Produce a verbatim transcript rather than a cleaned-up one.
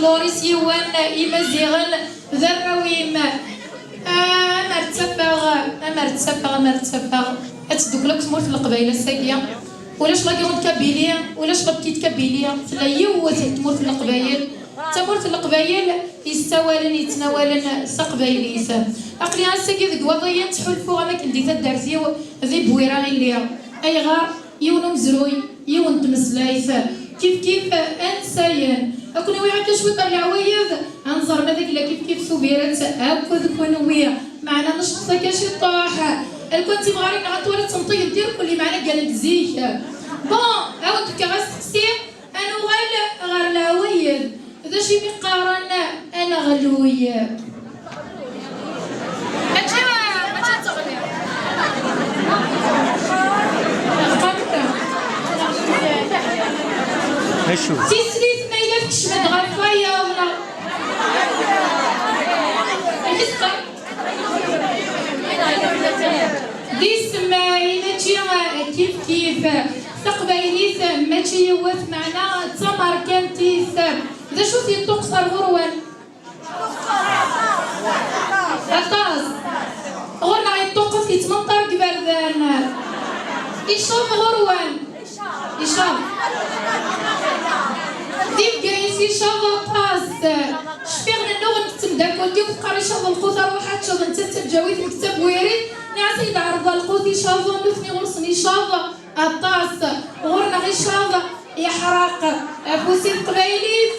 Doris yiwen imaziɣen d arraw-im. Ah, amer ttafeɣ, amer ttafeɣ, amer ttafeɣ. Ad teddukel akk tmurt n Leqbayel ass-agi. Ulac la grande Kabylie, ulac la petite Kabylie. Tella yiwet n tmurt n Leqbayel. D tamurt n Leqbayel yessawalen, yettnawalen s taqbaylit. Aql-i ass-agi deg Iwaḍiyen, ttḥulfuɣ am akken di taddart-iw di Bwira i lliɣ. Ayɣer? Yiwen umezruy, yiwen n tmeslayt, kif kif ansayen. Ad ken-awiɣ akka cwiṭ ar leɛwayed, ad nẓer ma d agla kif kif Tubiret akked kunwi. Meɛna necṭeɣ akka ciṭuḥ. Lkan timɣarin neɣ twala ttenṭigent irkelli, meɛna gganent zik. Bon, ad wen-d-fkeɣ asteqsi, ad nuɣal ɣer leɛwayed. D acu i mi qqaren aneɣluy? Mačči, mačči d teɣli. Acu? Tislit ma yella tkecm-d ɣer wayeḍ neɣ d isem, mačči kif kif. Taqbaylit mačči yiwet, meɛna d tamerkantit. D acu t-yeṭṭuqes ar ɣur-wen? Aṭas. Ɣur-neɣ yeṭṭuqqet, yettmenṭar deg iberdan. Icaḍ ɣur-wen? Icaḍ. Di Bgayet icaḍ aṭas. Cfiɣ nennuɣ nekk d temdakelt-iw teqqar icaḍ lqut, arwaḥ ad teččeḍ, netta d taǧawit, nekk d tabwirit. Nniɣ-as ad yi-d-ɛreḍ lqut icaḍ, nutni ɣur-sen icaḍ aṭas. Ɣur-neɣ icaḍ yeḥreq. Afus i teqbaylit.